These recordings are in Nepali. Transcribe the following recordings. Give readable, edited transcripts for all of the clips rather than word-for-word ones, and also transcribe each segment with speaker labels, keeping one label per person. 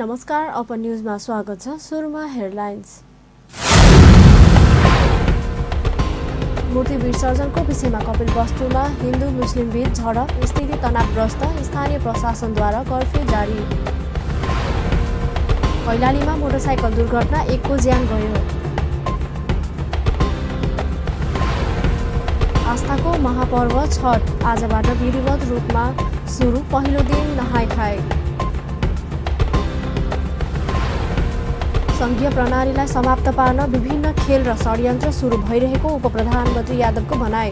Speaker 1: नमस्कार, अपन न्यूजमा स्वागत छ। सुरुमा हेडलाइन्स। मूर्ति विसर्जनको विषयमा कपिलवस्तुमा हिन्दू मुस्लिम बीच झडप, स्थिति तनावग्रस्त, स्थानीय प्रशासनद्वारा कर्फ्यू जारी। कैलालीमा मोटरसाइकल दुर्घटना, एकको ज्यान गयो। आस्थाको महापर्व छठ आजबाट विधिवत रूपमा सुरु, पहिलो दिन नहाय खाए। संघीय प्रणालीलाई समाप्त पार्न विभिन्न खेल र षड्यन्त्र सुरु भइरहेको उपप्रधानमन्त्री यादवको भनाइ।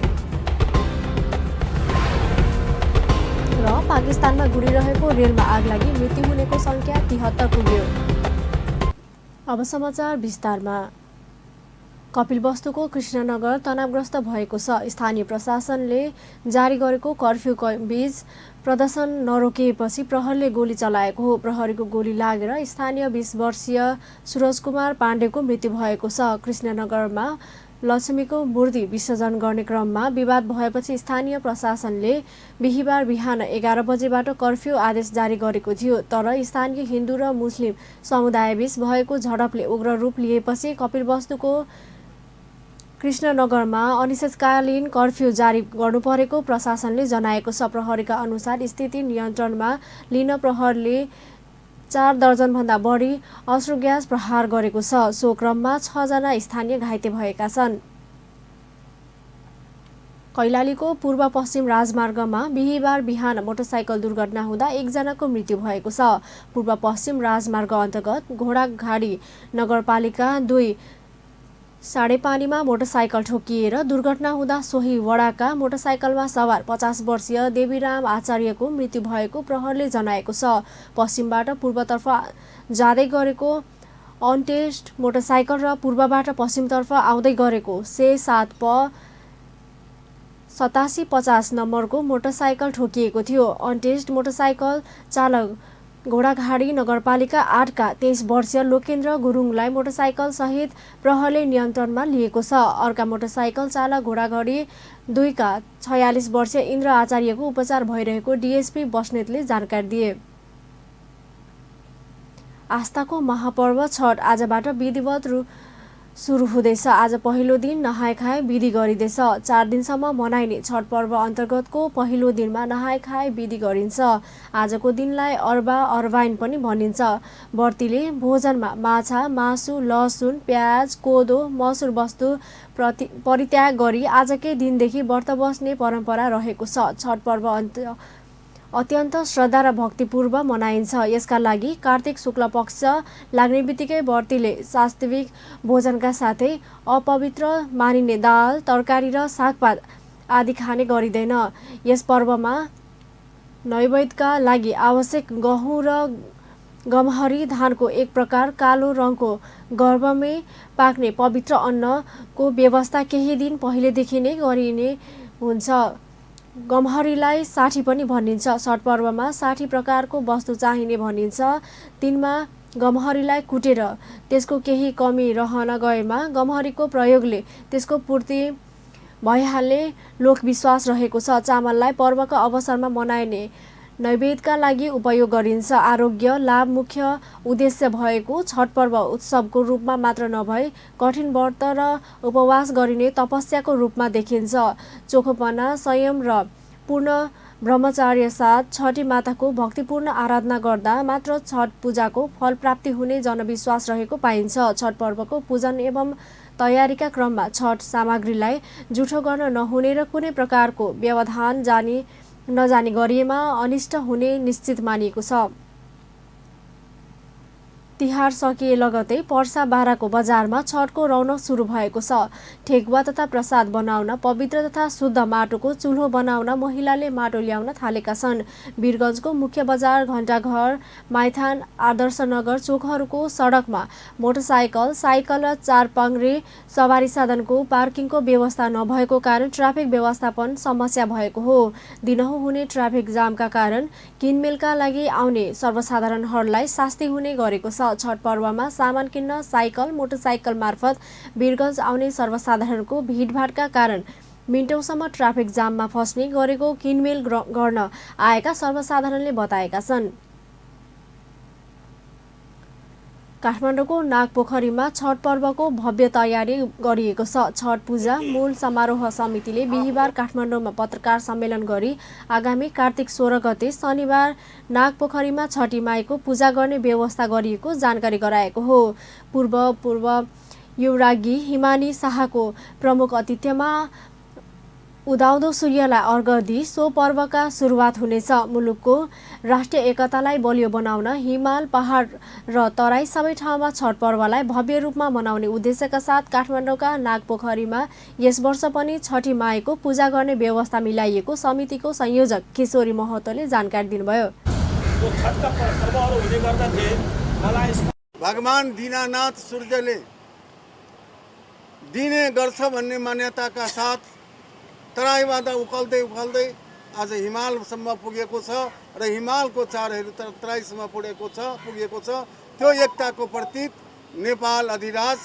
Speaker 1: र पाकिस्तानमा गुडिरहेको रेलमा आग लागि मृत्यु हुनेको संख्या 73 पुग्यो। अब समाचार विस्तारमा। कपिलवस्तुको कृष्णनगर तनावग्रस्त भएको छ। स्थानीय प्रशासनले जारी गरेको कर्फ्यूको बीच प्रदर्शन नरोकिएपछि प्रहरीले गोली चलाएको हो। प्रहरीको गोली लागेर स्थानीय 20 वर्षीय सूरज कुमार पाण्डेको मृत्यु भएको छ। कृष्णनगरमा लक्ष्मीको मूर्ति विसर्जन गर्ने क्रममा विवाद भएपछि स्थानीय प्रशासनले बिहिबार बिहान 11 बजेबाट कर्फ्यू आदेश जारी गरेको थियो। तर स्थानीय हिन्दू र मुस्लिम समुदायबीच भएको झडपले उग्र रूप लिएपछि कपिलवस्तुको कृष्णनगरमा अनिश्चितकालीन कर्फ्यू जारी गर्नुपरेको प्रशासनले जनाएको छ। प्रहरीका अनुसार स्थिति नियन्त्रणमा लिन प्रहरीले 4 दर्जनभन्दा बढी अश्रु ग्यास प्रहार गरेको छ। सो क्रममा 6 जना स्थानीय घाइते भएका छन्। कैलालीको पूर्व पश्चिम राजमार्गमा बिहिबार बिहान मोटरसाइकल दुर्घटना हुँदा 1 जनाको मृत्यु भएको छ। पूर्व पश्चिम राजमार्ग अन्तर्गत घोडाघाडी नगरपालिका 2 साडेपानीमा मोटरसाइकल ठोकिएर दुर्घटना हुँदा सोही वडाका मोटरसाइकलमा सवार 50 वर्षीय देवीराम आचार्यको मृत्यु भएको प्रहरीले जनाएको छ। पश्चिमबाट पूर्वतर्फ जाँदै गरेको अनटेस्ट मोटरसाइकल र पूर्वबाट पश्चिमतर्फ आउँदै गरेको से 7 प 8750 नम्बरको मोटरसाइकल ठोकिएको थियो। अनटेस्ट मोटरसाइकल चालक घोडाघाडी नगरपालिका 8 का 23 वर्षीय लोकेन्द्र गुरुङलाई मोटरसाइकल सहित प्रहरीले नियन्त्रणमा लिएको छ। अर्का मोटरसाइकल चालक घोडाघाडी 2 का 46 वर्षीय इन्द्र आचार्यको उपचार भइरहेको डीएसपी बस्नेतले जानकारी दिए। आस्थाको महापर्व छठ आजबाट विधिवत सुरु हुँदैछ। आज पहिलो दिन नहाय खाए विधि गरिँदैछ। 4 दिनसम्म मनाइने छठ पर्व अन्तर्गतको पहिलो दिनमा नहाय खाए विधि गरिन्छ। आजको दिनलाई अरबा अरबाइन पनि भनिन्छ। व्रतीले भोजनमा माछा, मासु, लसुन, प्याज, कोदो, मसुर वस्तु परित्याग गरी आजकै दिनदेखि व्रत बस्ने परम्परा रहेको छ। छठ पर्व अत्यन्त श्रद्धा र भक्तिपूर्व मनाइन्छ। यसका लागि कार्तिक शुक्ल पक्ष लाग्ने बित्तिकै व्रतीले सात्विक भोजनका साथै अपवित्र मानिने दाल, तरकारी र सागपात आदि खाने गरिँदैन। यस पर्वमा नैवेद्यका लागि आवश्यक गहुँ र गमहरी धानको एक प्रकार कालो रङको गर्भमै पाक्ने पवित्र अन्नको व्यवस्था केही दिन पहिलेदेखि नै गरिने हुन्छ। गमहरीलाई साठी पनि भनिन्छ। छठ पर्वमा 60 प्रकारको वस्तु चाहिने भनिन्छ। तिनमा गमहरीलाई कुटेर त्यसको केही कमी रहन गएमा गमहरीको प्रयोगले त्यसको पूर्ति भइहाल्ने लोकविश्वास रहेको छ। चामललाई पर्वका अवसरमा मनाइने नैवेद्यका लागि उपयोग गरिन्छ। आरोग्य लाभ मुख्य उद्देश्य भएको छठ पर्व उत्सवको रूपमा मात्र नभई कठिन व्रत र उपवास गरिने तपस्याको रूपमा देखिन्छ। चोखोपना, संयम र पूर्ण ब्रह्मचार्य साथ छठी माताको भक्तिपूर्ण आराधना गर्दा मात्र छठ पूजाको फल प्राप्ति हुने जनविश्वास रहेको पाइन्छ। छठ पर्वको पूजन एवं तयारीका क्रममा छठ सामग्रीलाई जुठो गर्न नहुने र कुनै प्रकारको व्यवधान नजानी गरिएमा अनिष्ट हुने निश्चित मानिएको छ। तिहार सकिए लगतै पर्सा बाराको बजारमा छठको रौनक सुरु भएको छ। ठेकुवा तथा प्रसाद बनाउन, पवित्र तथा शुद्ध माटोको चुल्हो बनाउन महिलाले माटो ल्याउन थालेका छन्। वीरगञ्जको मुख्य बजार, घण्टाघर, माइथान, आदर्शनगर चोकहरूको सडकमा मोटरसाइकल, साइकल र 4 पाङ्ग्रे सवारी साधनको पार्किङको व्यवस्था नभएको कारण ट्राफिक व्यवस्थापन समस्या भएको हो। दिनहुँ हुने ट्राफिक जामका कारण किनमेलका लागि आउने सर्वसाधारणहरूलाई शास्ति हुने गरेको छ। छठ पर्वमा सामान किन्न साइकल, मोटरसाइकल मार्फत वीरगञ्ज आउने सर्वसाधारणको भिडभाडका कारण मिनटौँसम्म ट्राफिक जाममा फस्ने गरेको किनमेल गर्न आएका सर्वसाधारणले बताएका छन्। काठमाडौँको नागपोखरीमा छठ पर्वको भव्य तयारी गरिएको छ। छठ पूजा मूल समारोह समितिले बिहिबार काठमाडौँमा पत्रकार सम्मेलन गरी आगामी कार्तिक 16 गते शनिबार नागपोखरीमा छठी माईको पूजा गर्ने व्यवस्था गरिएको जानकारी गराएको हो। पूर्व युवरागी हिमानी शाहको प्रमुख आतिथ्यमा उदाउँदो सूर्यलाई अर्घ दिई सो पर्वका सुरुवात हुनेछ। मुलुकको राष्ट्रिय एकतालाई बलियो बनाउन हिमाल, पहाड र तराई सबै ठाउँमा छठ पर्वलाई भव्य रूपमा मनाउने उद्देश्यका साथ काठमाडौँका नागपोखरीमा यस वर्ष पनि छठी माईको पूजा गर्ने व्यवस्था मिलाइएको समितिको संयोजक किशोरी महतोले जानकारी दिनुभयो।
Speaker 2: भगवान दीनानाथ सूर्यले दिने गर्छ भन्ने मान्यताका साथ तराईबाट उकाल्दै उकाल्दै आज हिमालसम्म पुगेको छ र हिमालको चारहरू तराईसम्म पुगेको छ। त्यो एकताको प्रतीक नेपाल अधिराज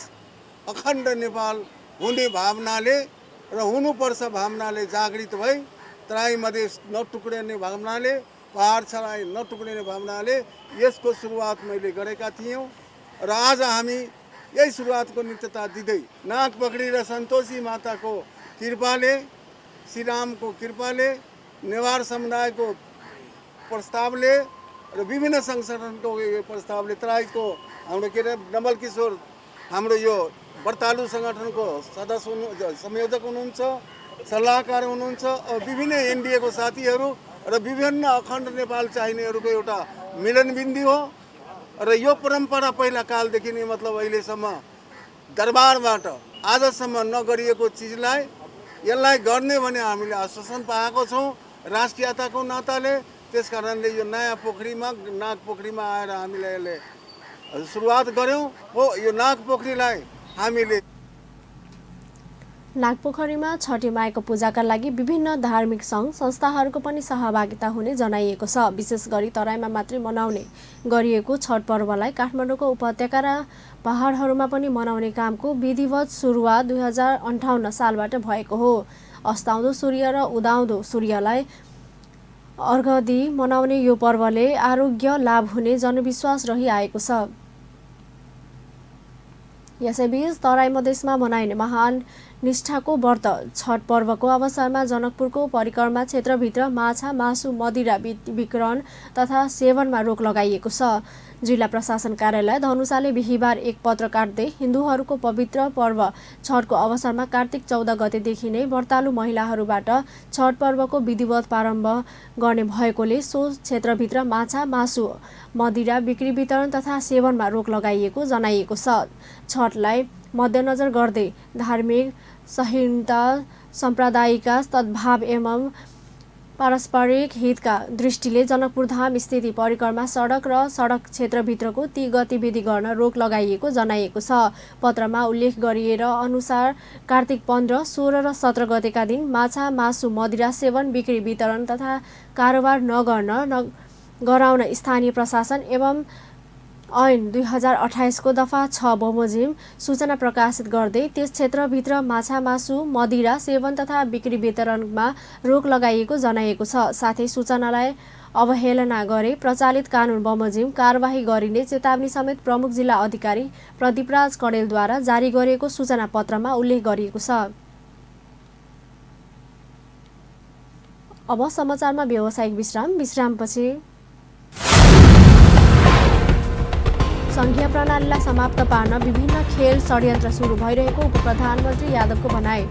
Speaker 2: अखण्ड नेपाल हुने भावनाले र हुनुपर्छ भावनाले जागृत भई तराई मधेस नटुक्रिने भावनाले, पहाड छराई नटुक्रिने भावनाले यसको सुरुवात मैले गरेका थियौँ र आज हामी यही सुरुवातको नित्यता दिँदै नागपखरी र सन्तोषी माताको कृपाले, श्रीरामको कृपाले, नेवार समुदायको प्रस्तावले र विभिन्न संगठनको प्रस्तावले तराईको हाम्रो के अरे डम्बल किशोर हाम्रो यो व्रतालु सङ्गठनको सदस्य संयोजक हुनुहुन्छ, सल्लाहकार हुनुहुन्छ, विभिन्न एनडिएको साथीहरू र विभिन्न अखण्ड नेपाल चाहिनेहरूको एउटा मिलनबिन्दु हो र यो परम्परा पहिला कालदेखि नै मतलब अहिलेसम्म दरबारबाट आजसम्म नगरिएको चिजलाई यसलाई गर्ने भने हामीले आश्वासन पाएको छौँ राष्ट्रियताको नाताले। त्यस कारणले यो नयाँ पोखरीमा नागपोखरीमा आएर हामीले यसले सुरुवात गऱ्यौँ हो। यो नागपोखरीलाई हामीले
Speaker 1: नागपोखरीमा छठी माईको पूजाका लागि विभिन्न धार्मिक सङ्घ संस्थाहरूको पनि सहभागिता हुने जनाइएको छ। विशेष गरी तराईमा मात्रै मनाउने गरिएको छठ पर्वलाई काठमाडौँको उपत्यका र पहाडहरूमा पनि मनाउने कामको विधिवत सुरुवात 2058 सालबाट भएको हो। अस्ताउँदो सूर्य र उदाउँदो सूर्यलाई अर्घ दिई मनाउने यो पर्वले आरोग्य लाभ हुने जनविश्वास रहिआएको छ। यसैबीच तराई मधेसमा मनाइने महान निष्ठाको व्रत छठ पर्वको अवसरमा जनकपुरको परिक्रमा क्षेत्रभित्र माछा, मासु, मदिरा विक्रय तथा सेवनमा रोक लगाइएको छ। जिल्ला प्रशासन कार्यालय धनुषाले बिहिबार एक पत्र काट्दै हिन्दूहरूको पवित्र पर्व छठको अवसरमा कार्तिक 14 गतेदेखि नै व्रतालु महिलाहरूबाट छठ पर्वको विधिवत प्रारम्भ गर्ने भएकोले सो क्षेत्रभित्र माछा, मासु, मदिरा बिक्री वितरण तथा सेवनमा रोक लगाइएको जनाइएको छ। छठलाई मध्यनजर गर्दै धार्मिक सहिष्णुता, साम्प्रदायिक सद्भाव एवं पारस्परिक हितका दृष्टिले जनकपुर धाम स्थित परिक्रमा सडक र सडक क्षेत्रभित्रको ती गतिविधि गर्न रोक लगाइएको जनाइएको छ। पत्रमा उल्लेख गरिएर अनुसार कार्तिक 15, 16 र 17 गतेका दिन माछा, मासु, मदिरा सेवन, बिक्री वितरण तथा कारोबार गराउन स्थानीय प्रशासन एवं ऐन 2028 को दफा 6 बमोजिम सूचना प्रकाशित गर्दै त्यस क्षेत्रभित्र माछा, मासु, मदिरा सेवन तथा बिक्री वितरणमा रोक लगाइएको जनाइएको छ। साथै सूचनालाई अवहेलना गरे प्रचलित कानुन बमोजिम कारबाही गरिने चेतावनी समेत प्रमुख जिल्ला अधिकारी प्रदीपराज कडेलद्वारा जारी गरिएको सूचना पत्रमा उल्लेख गरिएको छ। अब समाचारमा व्यावसायिक विश्रामपछि सङ्घीय प्रणालीलाई समाप्त पार्न विभिन्न खेल षड्यन्त्र सुरु भइरहेको उपप्रधानमन्त्री यादवको भनाइ।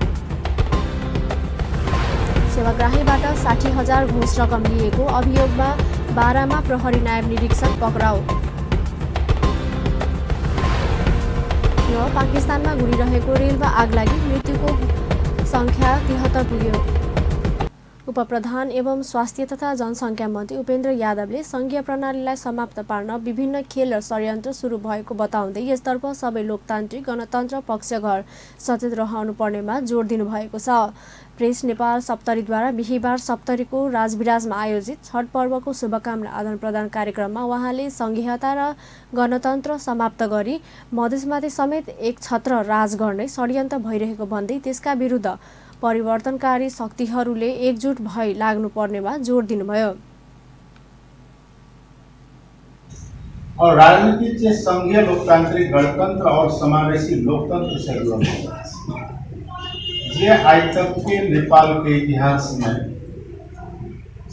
Speaker 1: सेवाग्राहीबाट 60,000 घुस रकम लिएको अभियोगमा बारामा प्रहरी नायब निरीक्षक पक्राउ। र पाकिस्तानमा घुरिरहेको रेलमा आग लागि मृत्युको सङ्ख्या 73 पुग्यो। उपप्रधान एवं स्वास्थ्य तथा जनसङ्ख्या मन्त्री उपेन्द्र यादवले सङ्घीय प्रणालीलाई समाप्त पार्न विभिन्न खेल र षड्यन्त्र सुरु भएको बताउँदै यसतर्फ सबै लोकतान्त्रिक गणतन्त्र पक्षघर सचेत रहनुपर्नेमा जोड दिनुभएको छ। प्रेस नेपाल सप्तरीद्वारा बिहिबार सप्तरीको राजविराजमा आयोजित छठ पर्वको शुभकामना आदान प्रदान कार्यक्रममा उहाँले सङ्घीयता र गणतन्त्र समाप्त गरी मधेसमाथि समेत एक छत्र राज गर्ने षड्यन्त्र भइरहेको भन्दै त्यसका विरुद्ध परिवर्तनकारी शक्तिहरूले एकजुट भई लाग्नुपर्नेमा जोड दिनुभयो।
Speaker 3: और राजनीति चाहिँ संघीय लोकतांत्रिक गणतंत्र और समावेशी लोकतंत्र से जुड़ा है। ये आज तक के नेपाल के इतिहास में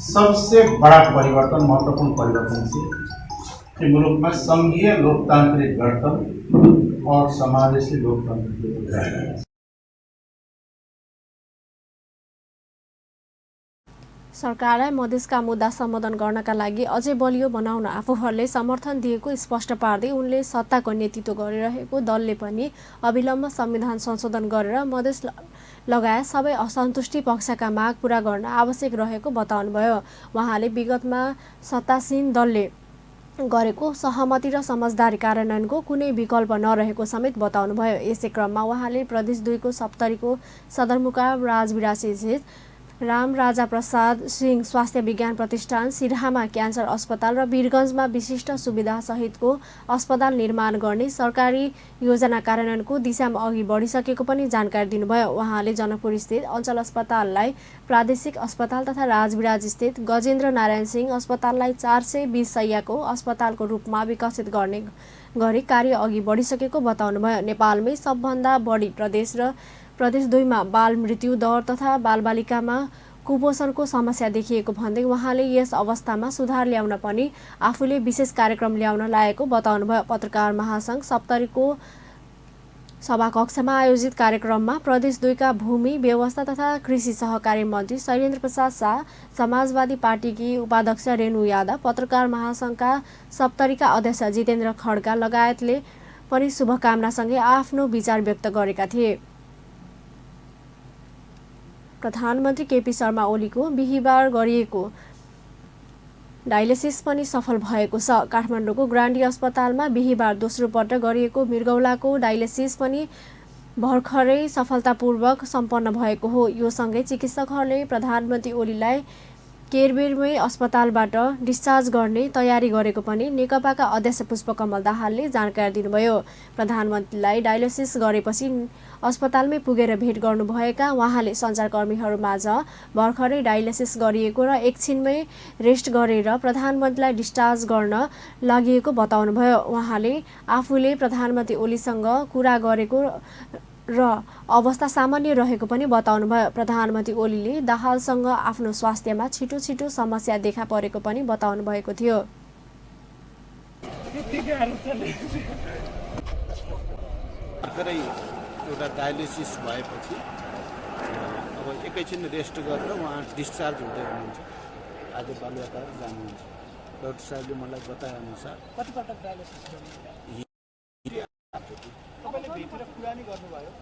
Speaker 3: सबसे बड़ा परिवर्तन, महत्वपूर्ण परिवर्तन से कि मुल्क में संघीय लोकतांत्रिक गणतंत्र और समावेशी लोकतंत्र।
Speaker 1: सरकारलाई मधेसका मुद्दा सम्बोधन गर्नका लागि अझै बलियो बनाउन आफूहरूले समर्थन दिएको स्पष्ट पार्दै उनले सत्ताको नेतृत्व गरिरहेको दलले पनि अविलम्ब संविधान संशोधन गरेर मधेस लगायत सबै असन्तुष्टि पक्षका माग पूरा गर्न आवश्यक रहेको बताउनुभयो। उहाँले विगतमा सत्तासीन दलले गरेको सहमति र समझदारी कार्यान्वयनको कुनै विकल्प नरहेको समेत बताउनुभयो। यसै क्रममा उहाँले प्रदेश 2 को सप्तरीको सदरमुकाम राजविरासी राम राजा प्रसाद सिंह स्वास्थ्य विज्ञान प्रतिष्ठान, सिराहामा क्यान्सर अस्पताल र वीरगञ्जमा विशिष्ट सुविधा सहितको अस्पताल निर्माण गर्ने सरकारी योजना कार्यान्वयनको दिशामा अघि बढिसकेको पनि जानकारी दिनुभयो। उहाँले जनकपुर स्थित अञ्चल अस्पताललाई प्रादेशिक अस्पताल तथा राजविराज स्थित गजेन्द्र नारायण सिंह अस्पताललाई 420 शैय्याको अस्पतालको रूपमा विकसित गर्ने गरी कार्य अघि बढिसकेको बताउनुभयो। नेपालमै सबभन्दा बढी प्रदेश 2 मा बाल मृत्यु दर तथा बालबालिकामा कुपोषणको समस्या देखिएको भन्दै उहाँले यस अवस्थामा सुधार ल्याउन पनि आफूले विशेष कार्यक्रम ल्याउन लागेको बताउनुभयो। पत्रकार महासंघ सप्तरीको सभाकक्षमा आयोजित कार्यक्रममा प्रदेश 2 का भूमि व्यवस्था तथा कृषि सहकारी मन्त्री शैलेन्द्र प्रसाद शाह, समाजवादी पार्टीकी उपाध्यक्ष रेणु यादव, पत्रकार महासंघका सप्तरीका अध्यक्ष जितेन्द्र खड्का लगायतले पनि शुभकामनासँगै आफ्नो विचार व्यक्त गरेका थिए। प्रधानमन्त्री केपी शर्मा ओलीको बिहिबार गरिएको डायलिसिस पनि सफल भएको छ। काठमाडौँको ग्रान्डी अस्पतालमा बिहिबार दोस्रो पटक गरिएको मृगौलाको डायलिसिस पनि भर्खरै सफलतापूर्वक सम्पन्न भएको हो। यो सँगै चिकित्सकहरूले प्रधानमन्त्री ओलीलाई केरबेरमै अस्पतालबाट डिस्चार्ज गर्ने तयारी गरेको पनि नेकपाका अध्यक्ष पुष्पकमल दाहालले जानकारी दिनुभयो। प्रधानमन्त्रीलाई डायलिसिस गरेपछि अस्पतालमै पुगेर भेट गर्नुभएका उहाँले सञ्चारकर्मीहरूमाझ भर्खरै डायलिसिस गरिएको र एकछिनमै रेस्ट गरेर प्रधानमन्त्रीलाई डिस्चार्ज गर्न लागि बताउनुभयो। उहाँले आफूले प्रधानमन्त्री ओलीसँग कुरा गरेको र अवस्था सामान्य रहेको पनि बताउनुभयो। प्रधानमन्त्री ओलीले दाहालसँग आफ्नो स्वास्थ्यमा छिटो समस्या देखा परेको पनि बताउनु भएको थियो।
Speaker 4: एउटा डायलिसिस भएपछि अब एकैछिन रेस्ट गरेर उहाँ डिस्चार्ज हुँदै हुनुहुन्छ। आज बालुवाटार जानुहुन्छ। डाक्टर साहबले मलाई बताए अनुसार कतिपटक डायलिसिस गर्नु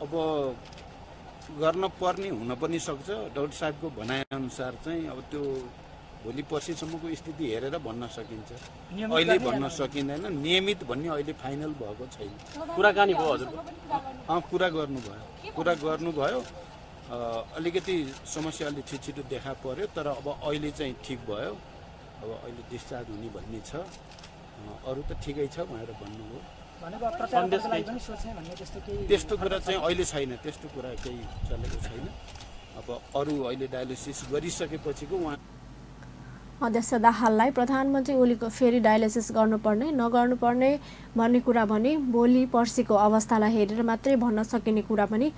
Speaker 4: अब गर्न पर्ने हुन पनि सक्छ। डाक्टर साहबको भनाइअनुसार चाहिँ अब त्यो भोलि पर्सिसम्मको स्थिति हेरेर भन्न सकिन्छ। अहिले भन्न सकिँदैन। नियमित भन्ने अहिले फाइनल भएको छैन।
Speaker 5: कुराकानी भयो हजुर?
Speaker 4: कुरा गर्नुभयो। अलिकति समस्या अलि छिटो देखा पर्यो, तर अब अहिले चाहिँ ठिक भयो। अब अहिले डिस्चार्ज हुने भन्ने छ। अरू त ठिकै छ भनेर भन्नुभयो। त्यस्तो कुरा चाहिँ अहिले छैन। त्यस्तो कुरा केही चलेको छैन। अब अरू अहिले डायलिसिस गरिसकेपछिको उहाँ
Speaker 1: अध्यक्ष दाहाललाई प्रधानमन्त्री ओलीको फेरि डायलिसिस गर्नुपर्ने नगर्नुपर्ने भन्ने कुरा भने भोलि पर्सिको अवस्थालाई हेरेर मात्रै भन्न सकिने कुरा पनि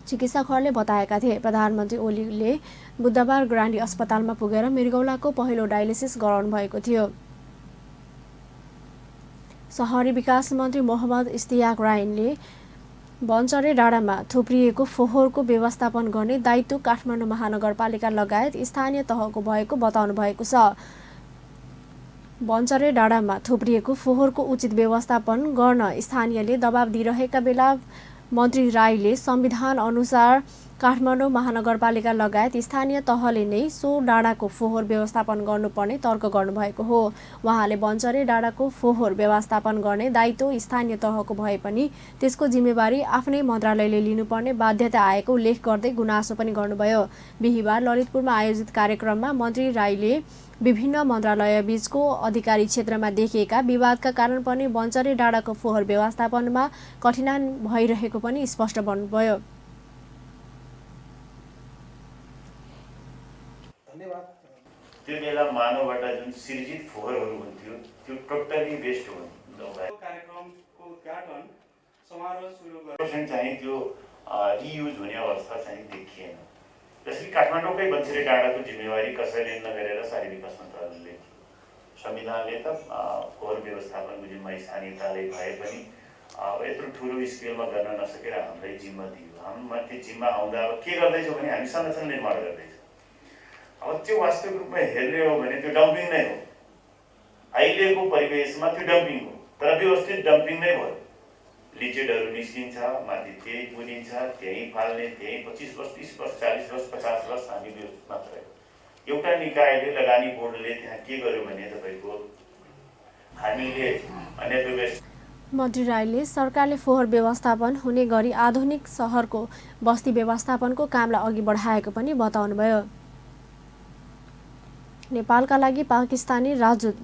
Speaker 1: चिकित्सकहरूले बताएका थिए। प्रधानमन्त्री ओलीले बुधबार ग्रान्डी अस्पतालमा पुगेर मृगौलाको पहिलो डायलिसिस गराउनु भएको थियो। शहरी विकास मन्त्री मोहम्मद इस्तियाक रायनले बनचरे डाँडामा थुप्रिएको फोहोरको व्यवस्थापन गर्ने दायित्व काठमाडौँ महानगरपालिका लगायत स्थानीय तहको भएको बताउनु भएको छ। बनचरे डाँडामा थुप्रिएको फोहोरको उचित व्यवस्थापन गर्न स्थानीयले दबाब दिइरहेका बेला मन्त्री राईले संविधान अनुसार काठमाडौँ महानगरपालिका लगायत स्थानीय तहले नै सो डाँडाको फोहोर व्यवस्थापन गर्नुपर्ने तर्क गर्नुभएको हो। उहाँले बनचरे डाँडाको फोहोर व्यवस्थापन गर्ने दायित्व स्थानीय तहको भए पनि त्यसको जिम्मेवारी आफ्नै मन्त्रालयले लिनुपर्ने बाध्यता आएको उल्लेख गर्दै गुनासो पनि गर्नुभयो। बिहिबार ललितपुरमा आयोजित कार्यक्रममा मन्त्री राईले विभिन्न मन्त्रालय बीचको अधिकारी क्षेत्रमा देखिएका विवादका कारण पनि बनचरे डाँडाको फोहोर व्यवस्थापनमा कठिनाइ भइरहेको पनि स्पष्ट गर्नुभयो।
Speaker 5: त्यो बेला मानवबाट जुन सृजित फोहोरहरू हुन्थ्यो त्यो टोटली वेस्ट हुन्थ्यो।
Speaker 6: कार्यक्रमको उद्घाटन समारोह सुरु गर्दा
Speaker 5: चाहिँ त्यो रियुज हुने अवस्था चाहिँ देखिएन। जसरी काठमाडौँकै बन्सिरे डाँडाको जिम्मेवारी कसैले नगरेर शहरी विकास मन्त्रालयले संविधानले त फोहोर व्यवस्थापनको जिम्मा स्थानीय तहले भए पनि यत्रो ठुलो स्केलमा गर्न नसकेर हामीलाई जिम्मा दियो। हामीमा त्यो जिम्मा आउँदा अब के गर्दैछौँ भने हामी संरचना निर्माण गर्दैछौँ। अब त्यो वास्तविक रूपमा हेर्ने हो भने त्यो डम्पिङ नै हो। अहिलेको परिवेशमा त्यो डम्पिङ हो, तर व्यवस्थित डम्पिङ नै भयो। लिचेडहरू निस्किन्छ, माथि त्यही बुनिन्छ, त्यही फाल्ने, त्यही 25 वर्ष 30 वर्ष 40 वर्ष 50 वर्ष हामी व्यवस्थित मात्र एउटा निकायले लगानी बोर्डले त्यहाँ के गर्यो भने तपाईँको हामीले अन्य व्यवस्था।
Speaker 1: मन्त्री राईले सरकारले फोहोर व्यवस्थापन हुने गरी आधुनिक सहरको बस्ती व्यवस्थापनको कामलाई अघि बढाएको पनि बताउनुभयो। नेपालका लागि पाकिस्तानी राजदूत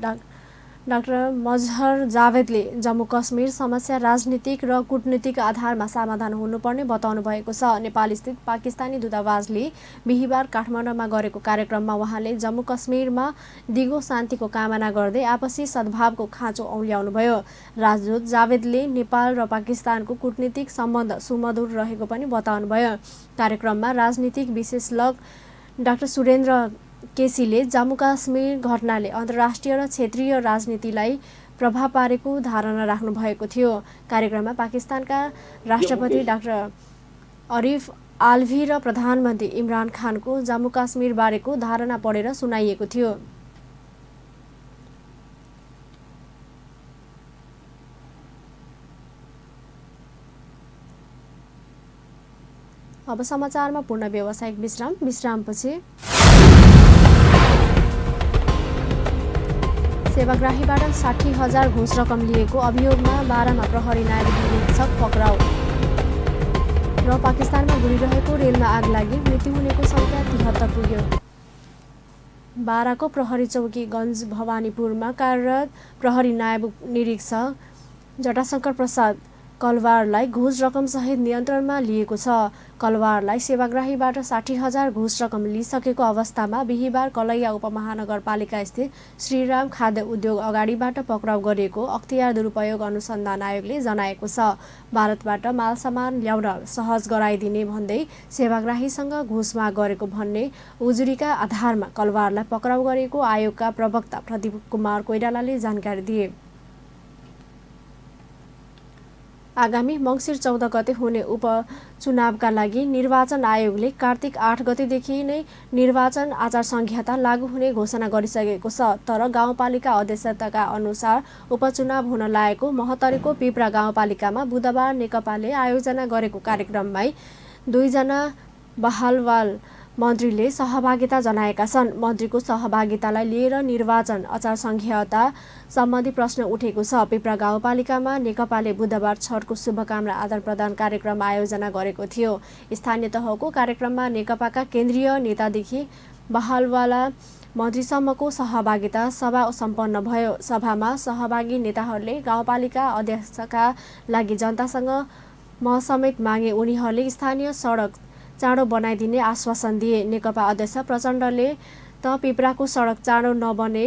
Speaker 1: डाक्टर मजहर जावेदले जम्मू कश्मीर समस्या राजनीतिक र कूटनीतिक आधारमा समाधान हुनुपर्ने बताउनु भएको छ। नेपालस्थित पाकिस्तानी दूतावासले बिहिबार काठमाडौँमा गरेको कार्यक्रममा उहाँले जम्मू कश्मीरमा दिगो शान्तिको कामना गर्दै आपसी सद्भावको खाँचो औल्याउनुभयो। राजदूत जावेदले नेपाल र पाकिस्तानको कूटनीतिक सम्बन्ध सुमधुर रहेको पनि बताउनुभयो। कार्यक्रममा राजनीतिक विशेषज्ञ डाक्टर सुरेन्द्र केसीले जम्मू काश्मीर घटनाले अन्तर्राष्ट्रिय र क्षेत्रीय राजनीतिलाई प्रभाव पारेको धारणा राख्नु भएको थियो। कार्यक्रममा पाकिस्तानका राष्ट्रपति डाक्टर अरिफ आल्भी र प्रधानमन्त्री इमरान खानको जम्मू काश्मीर बारेको धारणा पढेर सुनाइएको थियो। अब समाचारमा पूर्ण व्यावसायिक विश्रामपछि सेवाग्राहीबाट 60,000 घुस रकम लिएको अभियोगमा 12मा प्रहरी नायब निरीक्षक पक्राउ र पाकिस्तानमा घुरिरहेको रेलमा आग लागि मृत्यु हुनेको संख्या 73 पुग्यो। 12को प्रहरी चौकी गञ्ज भवानीपुरमा कार्यरत प्रहरी नायब निरीक्षक जटाशंकर प्रसाद कलवारलाई घुस रकम सहित नियन्त्रणमा लिएको छ। कलवारलाई सेवाग्राहीबाट 60,000 घुस रकम लिइसकेको अवस्थामा बिहिबार कलैया उपमहानगरपालिका स्थित श्रीराम खाद्य उद्योग अगाडिबाट पक्राउ गरिएको अख्तियार दुरुपयोग अनुसन्धान आयोगले जनाएको छ। भारतबाट मालसामान ल्याउन सहज गराइदिने भन्दै सेवाग्राहीसँग घुस माग गरेको भन्ने उजुरीका आधारमा कलवारलाई पक्राउ गरेको आयोगका प्रवक्ता प्रदीप कुमार कोइरालाले जानकारी दिए। आगामी मङ्सिर 14 गते हुने उपचुनावका लागि निर्वाचन आयोगले कार्तिक 8 गतेदेखि नै निर्वाचन आचार संहिता लागू हुने घोषणा गरिसकेको छ। तर गाउँपालिका अध्यक्षताका अनुसार उपचुनाव हुन लागेको महतरीको पिप्रा गाउँपालिकामा बुधबार नेकपाले आयोजना गरेको कार्यक्रममै 2 जना बहालवाल मन्त्रीले सहभागिता जनाएका छन्। मन्त्रीको सहभागितालाई लिएर निर्वाचन आचार संहिता सम्बन्धी प्रश्न उठेको छ। पिप्रा गाउँपालिकामा नेकपाले बुधबार छठको शुभकामना आदान प्रदान कार्यक्रम आयोजना गरेको थियो। स्थानीय तहको कार्यक्रममा नेकपाका केन्द्रीय नेतादेखि बहालवाला मन्त्रीसम्मको सहभागिता सभा सम्पन्न भयो। सभामा सहभागी नेताहरूले गाउँपालिका अध्यक्षका लागि जनतासँग म समेत मागे। उनीहरूले स्थानीय सडक चाँडो बनाइदिने आश्वासन दिए। नेकपा अध्यक्ष प्रचण्डले त पिप्राको सडक चाँडो नबने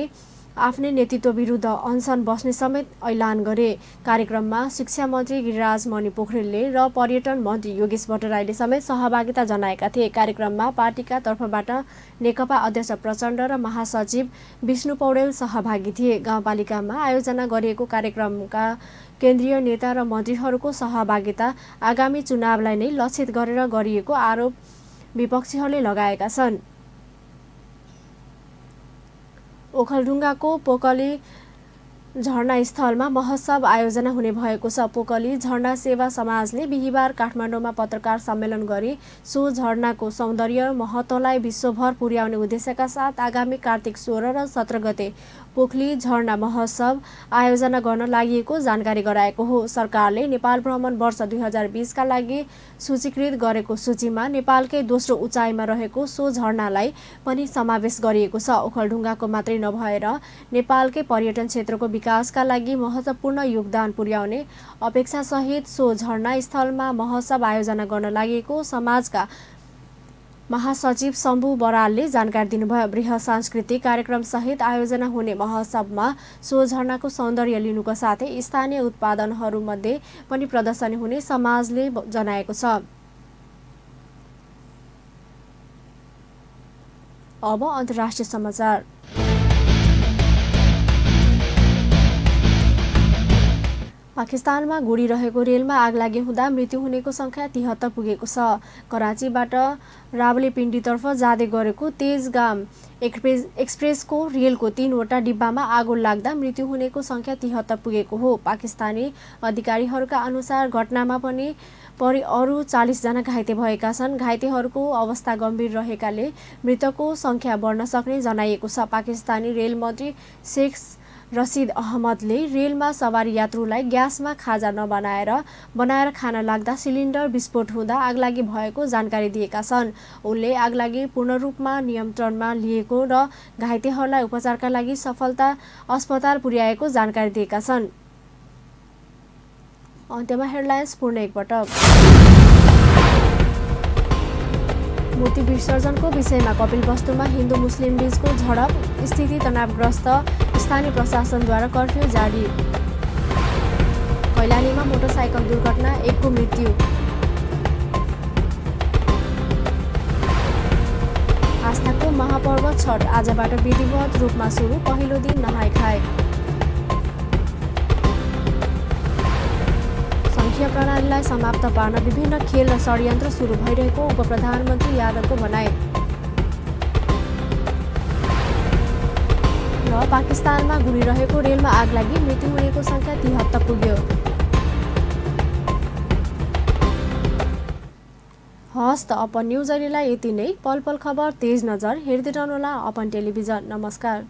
Speaker 1: आफ्नै नेतृत्व विरुद्ध अनसन बस्ने समेत ऐलान गरे। कार्यक्रममा शिक्षा मन्त्री गिरिराज मणि पोखरेलले र पर्यटन मन्त्री योगेश भट्टराईले समेत सहभागिता जनाएका थिए। कार्यक्रममा पार्टीका तर्फबाट नेकपा अध्यक्ष प्रचण्ड र महासचिव विष्णु पौडेल सहभागी थिए। गाउँपालिकामा आयोजना गरिएको कार्यक्रमका केन्द्रीय नेता र मन्त्रीहरूको सहभागिता आगामी चुनावलाई नै लक्षित गरेर गरिएको आरोप विपक्षीहरूले लगाएका छन्। ओखलढुङ्गाको पोकली झरना स्थलमा महोत्सव आयोजना हुने भएको छ। पोकली झरना सेवा समाजले बिहिबार काठमाडौँमा पत्रकार सम्मेलन गरी सो झरनाको सौन्दर्य महत्त्वलाई विश्वभर पुर्याउने उद्देश्यका साथ आगामी कार्तिक 16 र 17 गते पोखली झरना महोत्सव आयोजना गर्न लागि जानकारी गराएको हो। सरकारले नेपाल भ्रमण वर्ष 2020 का लागि सूचीकृत गरेको सूचीमा नेपालकै दोस्रो उचाइमा रहेको सो झरनालाई पनि समावेश गरिएको छ। ओखलढुङ्गाको मात्रै नभएर नेपालकै पर्यटन क्षेत्रको विकासका लागि महत्त्वपूर्ण योगदान पुर्याउने अपेक्षासहित सो झरना स्थलमा महोत्सव आयोजना गर्न लागि समाजका महासचिव शम्भु बरालले जानकारी दिनुभयो। बृहत सांस्कृतिक कार्यक्रम सहित आयोजना हुने महोत्सवमा सो झरनाको सौन्दर्य लिनुको साथै स्थानीय उत्पादनहरूमध्ये पनि प्रदर्शनी हुने समाजले जनाएको छ। अब अन्तर्राष्ट्रिय समाचार। पाकिस्तानमा गुडिरहेको रेलमा आगलागी हुँदा मृत्यु हुनेको संख्या 73 पुगेको छ। कराचीबाट रावलपिण्डीतर्फ जाँदै गरेको तेजगाम एक्सप्रेसको रेलको 3वटा डिब्बामा आगो लाग्दा मृत्यु हुनेको संख्या 73 पुगेको हो। पाकिस्तानी अधिकारीहरूका अनुसार घटनामा पनि अरू 40 जना घाइते भएका छन्। घाइतेहरूको अवस्था गम्भीर रहेकाले मृतकको संख्या बढ्न सक्ने जनाइएको छ। पाकिस्तानी रेल मन्त्री शेख रसिद अहमदले रेलमा सवार यात्रुलाई ग्यासमा खाजा बनाएर खान लाग्दा सिलिन्डर विस्फोट हुँदा आगलागी भएको जानकारी दिएका छन्। उनले आगलागी पूर्ण रूपमा नियन्त्रणमा लिएको र घाइतेहरूलाई उपचारका लागि सफलता अस्पताल पुर्याएको जानकारी दिएका छन्। अन्त्यमा हेडलाइन्स पुनः एकपटक। मूर्ति विसर्जनको विषयमा कपिलवस्तुमा हिन्दू मुस्लिम बीचको झडप, स्थिति तनावग्रस्त, स्थानीय प्रशासनद्वारा कर्फ्यू जारी। कैलालीमा मोटरसाइकल दुर्घटना, 1 को मृत्यु। आस्थाको महापर्व छठ आजबाट विधिवत रूपमा सुरु, पहिलो दिन नहाय खाए। संघीय प्रणालीलाई समाप्त पार्न विभिन्न खेल र षड्यन्त्र सुरु भइरहेको उपप्रधानमन्त्री यादवको भनाइ। र पाकिस्तानमा गुडिरहेको रेलमा आग लागि मृत्यु हुनेको संख्या 73 पुग्यो। हस् त अपन न्युज अहिलेलाई यति नै। पल पल खबर, तेज नजर हेर्दै रहनुहोला अपन टेलिभिजन। नमस्कार।